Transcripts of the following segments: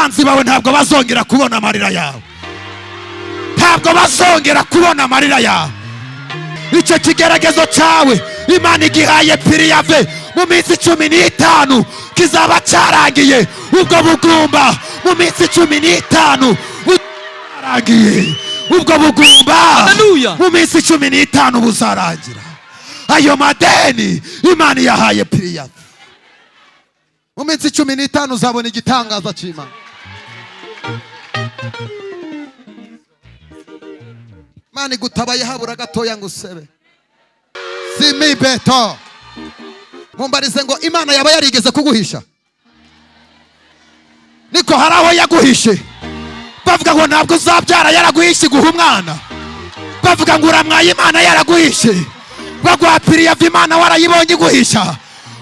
Abanzi bawe ntabwo bazongera kubona amarira yawe, ntabwo bazongera kubona amarira yawe. Icyo kigeragezo cyawe Imana igihaye préavis, mu minsi 15 kizaba cyarangiye. Ubwo bugumba mu minsi 15 buzarangiye. Ubwo bugumba Hallelujah. mu minsi 15 buzarangira. Ayo madeni Imana iyahaye préavis, mu minsi 15 uzabona igitangaza cy'Imana. Imana igutabaye habura gatoya ngo usebe. Simi beto, mumbarize ngo Imana yaba yarigeze kuguhisha? Niko hari aho yaguhishe bavuga ngo ntabwo uzabyara, yaraguhishe iguha umwana. Bavuga ngo uramwaye, Imana yaraguhishe baguha préavis. Imana warayibonye iguhisha?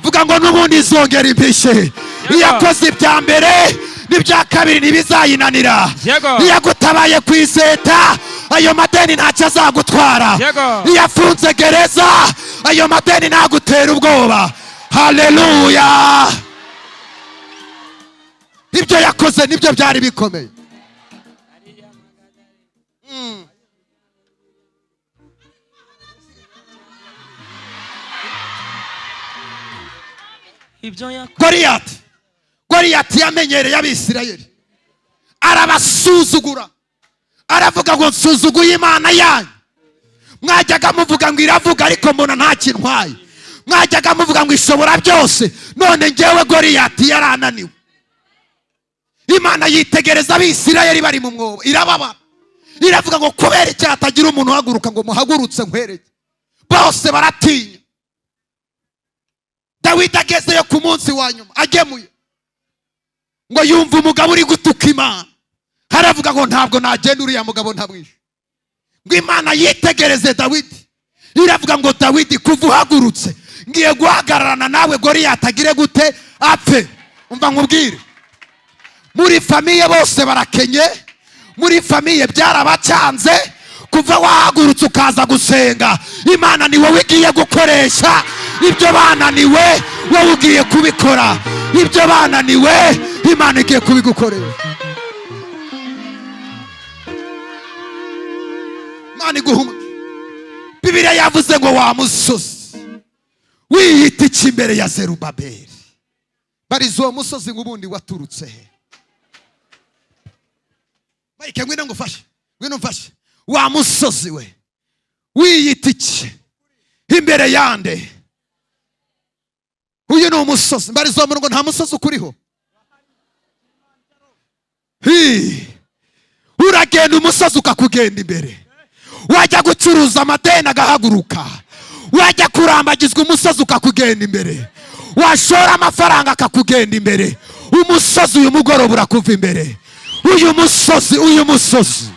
Vuga ngo n'ubundi izongera impishe. Iyakoze ibya mbere n'ibya kabiri ntibizayinanira. Yego. Iyagutabaye ku iseta, ayo madeni ntacyo azagutwara. Yego. Iyo afunze gereza, ayo madeni ntagutera ubwoba. Haleluya! Ibyo yakoze nibyo byari bikomeye. Ibyo yakoze. Goriyati, Goriyati yamenyereye Abisirayeli, arabasuzugura, aravuga ngo nsuzuguye Imana yanyu. Mwajyaga muvuga ngo iravuga, ariko mbona nta kintu ntwaye. Mwajyaga muvuga ngo ishobora byose, none ngewe Goriyati yarananiwe. Imana yitegereza Abisirayeli bari mu mwobo, irababara, iravuga ngo kubera icyaha hatagira umuntu uhaguruka ngo muhagurutse nkwereke. Bose baratinya. Dawidi agezeyo ku munsi wa nyuma agemuye, ngo yumva umugabo uri gutuka Imana, haravuga ngo ntabwo nagenda uriya mugabo ntamwishe. Ngo Imana yitegereze Dawidi, iravuga ngo Dawidi, kuva uhagurutse ngiye guhagararana nawe, Goriyati agire gute? Apfe. Umva nkubwire, muri famille bose barakenye, muri famille byarabacanze. Kuva wahagurutse ukaza gusenga, Imana ni wowe igiye gukoresha. Ibyo bananiwe, wowe ugiye kubikora. Ibyo bananiwe, Imana igiye kubigukoresha. Imana iguha umugisha. Bibiliya yavuze ngo wa musozi wiyita iki imbere ya Zerubabeli? Bariza uwo musozi ngo ubundi waturutse he? Mike, ngwino ngufashe, ngwino mfashe. Wa musozi we wiyita iki imbere yande? Uyu ni umusozi. Mbariza uwo muntu ngo nta musozi ukuriho. Hi. Uragenda umusozi ukakugenda imbere, wajya gucuruza amadeni agahaguruka, wajya kurambagizwa umusozi ukakugenda imbere, washora amafaranga akakugenda imbere. Umusozi uyu mugoroba urakuva imbere. Uyu musozi, uyu musozi,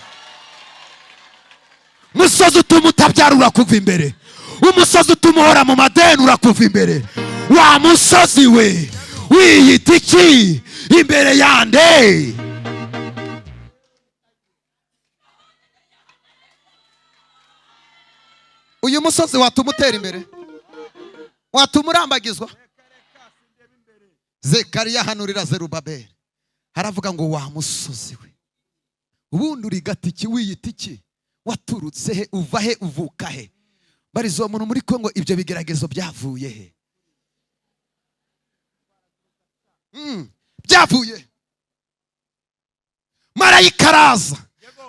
umusozi utuma utabyara urakuva imbere, umusozi utuma uhora mu madeni urakuva imbere. Wa musozi we wiyita iki imbere yande? Uyu musozi watuma utera imbere, watuma urambagizwa. Zekariya ahanurira Zerubabeli, haravuga ngo wa musozi we ubundi uri gatiki, wiyita iki? Waturutse he? Uva he? Uvuka he? Bariza uwo muntu muri Kongo, ibyo bigeragezo byavuye he? Byavuye. Marayika araza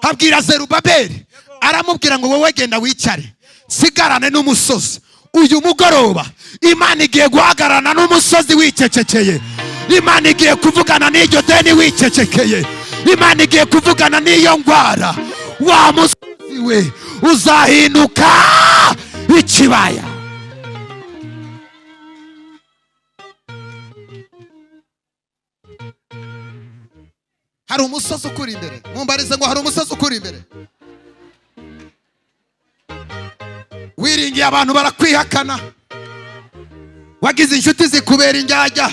abwira Zerubabeli, aramubwira ngo wowe genda wicare, sigarane n'umusozi. Uyu mugoroba Imana igiye guhagararana n'umusozi wicecekeye. Imana igiye kuvugana n'iryo deni wicecekeye. Imana igiye kuvugana n'iyo ndwara. Wa musozi we uzahinduka ikibaya. Hari umusozi ukuri imbere. Mumbarize ngo hari umusozi ukuri imbere. Wiringiye abantu barakwihakana, wagize inshuti zikubera indyarya,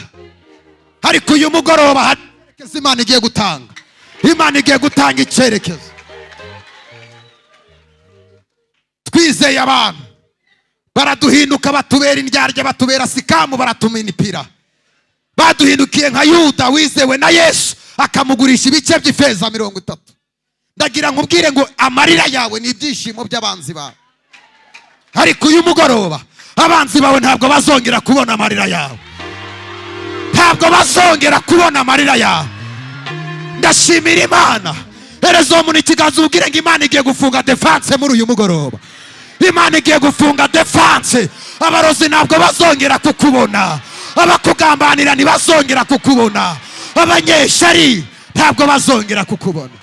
ariko uyu mugoroba hari icyerekezo Imana igiye gutanga. Imana igiye gutanga icyerekezo. Twizeye abantu baraduhinduka, batubera indyarya, batubera scam, baratuminipira, baduhindukiye nka Yuda wizewe na Yesu. Akamugurisha ibice by'ifeza 30. Ndagira nkubwire ngo amarira yawe ni ibyishimo by'abanzi bawe. Ariko uyu mugoroba abanzi bawe ntabwo bazongera kubona amarira yawe, ntabwo bazongera kubona amarira yawe. Ndashimira Imana. Hereza uwo muntu ikiganza, ubwire ngo Imana igiye gufunga défense muri uyu mugoroba. Imana igiye gufunga défense. Abarozi ntabwo bazongera kukubona, abakugambanira ntibazongera kukubona, abanyeshyari ntabwo bazongera kukubona.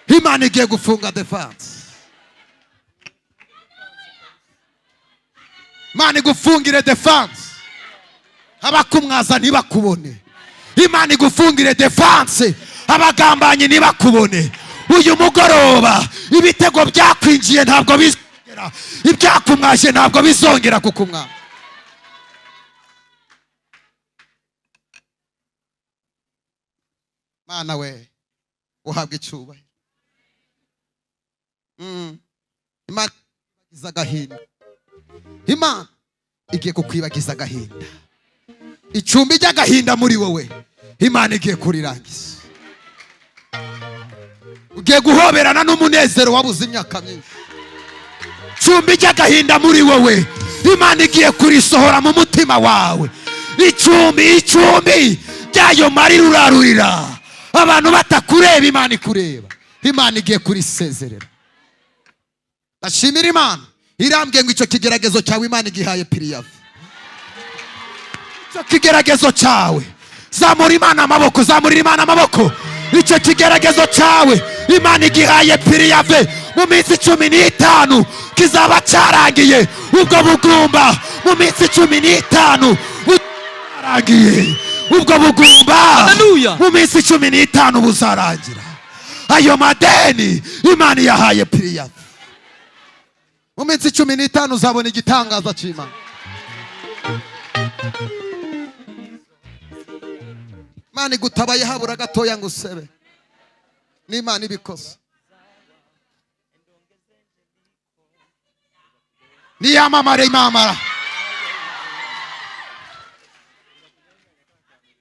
Imana igiye gufunga défense. Imana igufungire défense, abakumwaza ntibakubone. Imana igufungire défense, abagambanyi ntibakubone. Uyu mugoroba ibitego byakwinjiye ntabwo bizongera, ibyakumwaje ntabwo bizongera kukumwa. Mana we, uhabwa icyubahiro. Imana ikwibagiza agahinda. Imana igiye kukwibagiza agahinda. Icumbi ry'agahinda muri wowe, Imana igiye kurirangiza. Ugiye guhoberana n'umunezero wabuze imyaka myinshi. Icumbi ry'agahinda muri wowe, Imana igiye kurisohora mu mutima wawe. Icumbi ry'ayo marira urarurira abantu batakureba, Imana ikureba. Imana igiye kurisezerera. Ndashimira Imana, irambwiye ngo icyo kigeragezo cyawe Imana igihaye préavis. Icyo kigeragezo cyawe, zamura Imana amaboko, zamurira Imana amaboko. Icyo kigeragezo cyawe Imana igihaye préavis. Mu minsi 15 kizaba cyarangiye. Ubwo bugumba mu minsi 15 buzarangiye. Ubwo bugumba Hallelujah. mu minsi 15 buzarangira. Ayo madeni Imana yahaye préavis. Mu minsi 15 uzabona igitangaza cy'Imana. Imana igutabaye habura gatoya ngo usebe. N'Imana ibikoze, niyamamare imamara.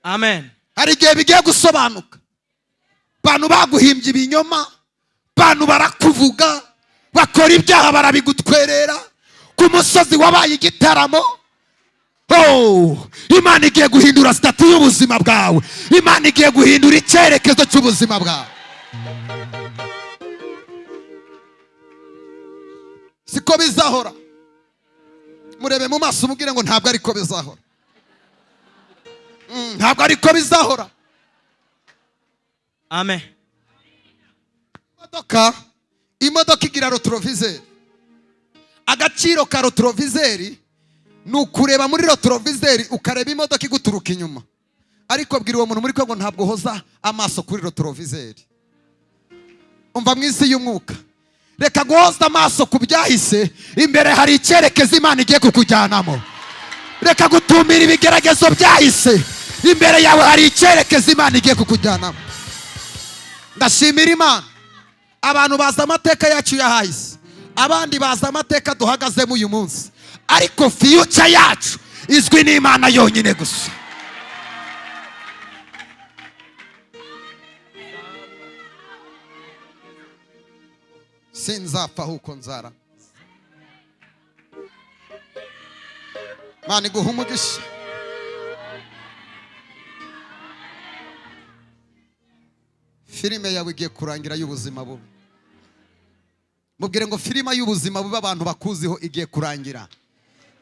Amen. Hari igihe bigiye gusobanuka. Abantu baguhimbye ibinyoma, abantu barakuvuga, bakora ibyaha barabigutwerera ku musozi wabaye igitaramo. Oh, Imana igiye guhindura statut y'ubuzima bwawe. Imana igiye guhindura icyerekezo cy'ubuzima bwawe. Siko bizahora. Murebe mu maso, umubwire ngo ntabwo ariko bizahora. Ntabwo ariko bizahora. Amen. Imodoka igira rétroviseur. Agaciro ka rétroviseur ni ukureba muri rétroviseur, ukareba imodoka iguturuka inyuma. Ariko bwira uwo muntu muri ngo ntabwo uhoza amaso kuri rétroviseur. Umva, mu isi y'umwuka, reka guhoza amaso ku byahise. Imbere hari icyerekezo Imana igiye kukujyanamo. Reka gutumira ibigeragezo byahise. Imbere yawe hari icyerekezo Imana igiye kukujyanamo. Ndashimira Imana. Abantu bazi amateka yacu y'ahahise, abandi bazi amateka duhagazemo uyu munsi, ariko future yacu izwi n'Imana yonyine gusa. Sinzapfa ahubwo nzara. Imana iguha umugisha. Filime yawe igiye kurangira y'ubuzima bubi. Mubwire ngo filime y'ubuzima bubi abantu bakuziho igiye kurangira.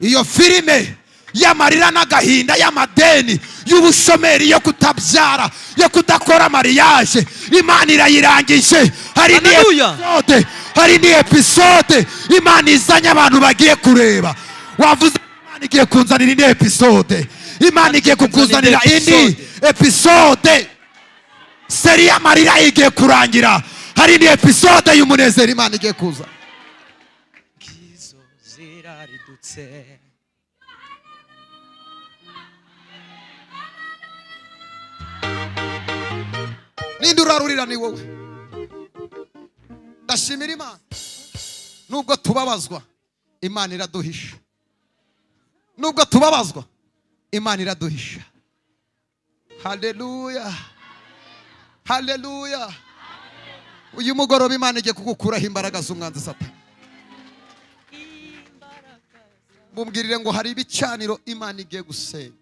Iyo filime y'amarira n'agahinda, y'amadeni, y'ubushomeri, yo kutabyara, yo kudakora mariage, Imana irayirangije. Hari ni Hallelujah. episode, hari ni episode Imana izanye abantu bagiye kureba. Wavuze, Imana igiye kunzanira indi episode. Imana igiye kukuzanira indi episode. Série y'amarira igiye kurangira, hari ni episode y'umunezero Imana igiye kuza. Ngizo ziraridutse. Ninde urarurira? Ni wowe. Ndashimira Imana, nubwo tubabazwa Imana iraduhisha. Nubwo tubabazwa Imana iraduhisha. Haleluya. Haleluya! Uyu mugoroba Imana igiye kugukuraho imbaraga z'umwanzi Satani. Mubwirire ngo hari ibicaniro Imana igiye gusenya.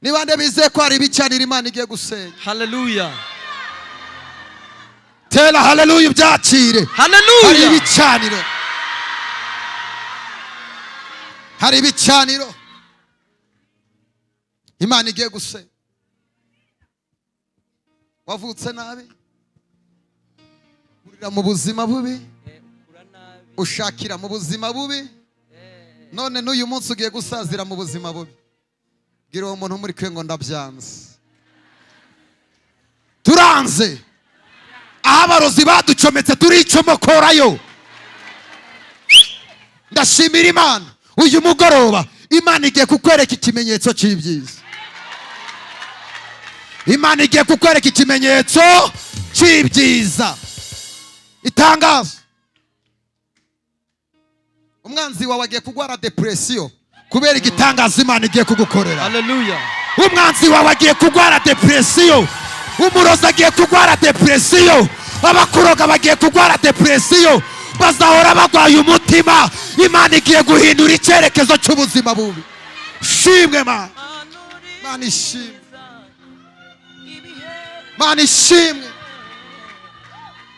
Niba nde bizeye ko hari ibicaniro Imana igiye gusenya? Haleluya. Tera haleluya ubyakire. Hari Haleluya. ibicaniro, hari ibicaniro Imana igiye gusenya. Wavutse nabi, urira mu buzima bubi, Ukura nabi. ushakira mu buzima bubi, none n'uyu munsi ugiye gusazira mu buzima bubi. Bwira uwo muntu muri kwe ngo ndabyanze, turanze aho abarozi baducometse, turicomokorayo. Ndashimira Imana, uyu mugoroba Imana igiye kukwereka ikimenyetso cy'ibyiza. Imana igiye kukwereka ikimenyetso cy'ibyiza. Itangazo: umwanzi wawe agiye kurwara depression kubera igitangaza Imana igiye kugukorera. Haleluya. Umwanzi wawe agiye kurwara depression, umurozi agiye kurwara depression, abakuroga bagiye kurwara depression, bazahora barwaye umutima. Imana igiye guhindura icyerekezo cy'ubuzima bubi. Shimwe Mana, Mana ishimwe, Mana ishimwe.